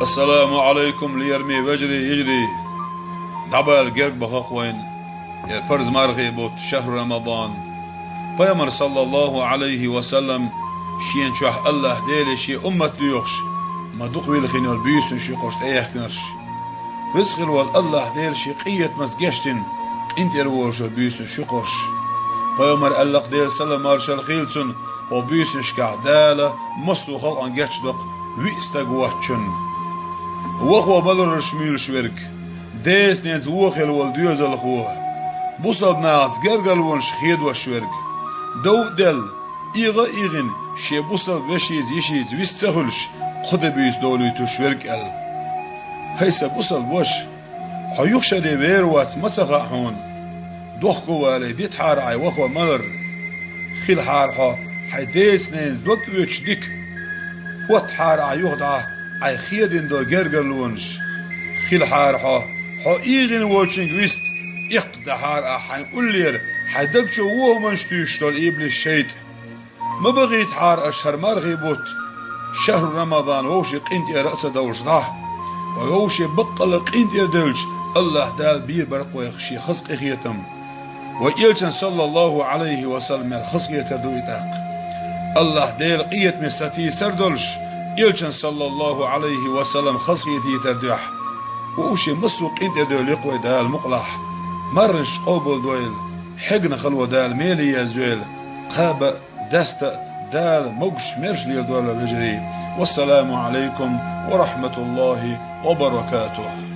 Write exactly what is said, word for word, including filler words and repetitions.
Ассаламу Ӏалайкум, лераме вежарий, йижарий! ДӀабала герга баха-кх вайна ер парз мархий бутт, шахьру Рамадан. Пайхамар, саллаллахӀу Ӏалайхи ва саллам, шена чохь АллахӀ Деле шен уммат доьхуш, ма дукха вилхина йолу буьйсанаш ю-кх уьш тӀеэхкинарш. Веза хилла волу АллахӀ Дела шен къинхетамца гечдина, къинтӀера волуш йолу буьйсанаш ю-кх уьш. Пайхамара аьлла-кх, Делан салам-маршалла хуьлда цунна: «ХӀокху буьйсанашкахь Дала массо а халкъана гечдо-кх виъ стаг воцчунна». Вахо маларш муьйлуш верг, деза-ненца вон хилла волу доьзалхо, бусалба нахаца гергарлонаш хедош верг, дов а делла, эгӀа а эгӀина, шен бусалба вешица, йишица вист ца хуьлуш, кхо де буьйса долуьйтуш верг аьлла. ХӀай сан бусалба ваша, хьо юха шаре вер вац ма ца хаьа хьуна. Дохко а валий, дитахьара ахь вахо малар. Хилахьара хьо хьайн деца-ненаца дог оьцуш дика. ХӀоттахьара ахь юха дӀа хьайн хедина долу гергарлонаш. Хилахьара хьо, хьо эгӀина волчуьнга вист. Эккхадахьара ахь хьайн уллера, хьайн даг чу вон хӀуманаш туьйсуш долу иблис-шайтӀа. Ма бахийтахьара аша хӀара мархий бутт, шахьру Рамадан, вовшийн къинтӀера а ца довлуш дӀа. Вай вовшийн баккъалла къинтӀера девлча, АллахӀ Дала бийр бара-кх вайх шен хаза къинхетам. Вай Элчан, саллаллахӀу Ӏалайхи ва саллам, мел хазахетар ду и тӀаккха. АллахӀ Делан къинхетаме сатийсар а долуш, Элчан, саллаллахӀу Ӏалайхи ва саллам, хазахетийтар дуьхьа, вовшийн массо а къинтӀера девлла-кх вай Дала мукъалахь. Марханаш къобалдойла, хьегна хало Дала меле езйойла, кхаба а, даста а Дала могуш-маьрша леладойла, вежарий. Вассаламу Ӏалайкум ва рахьматуллахӀи ва баракатухӀ.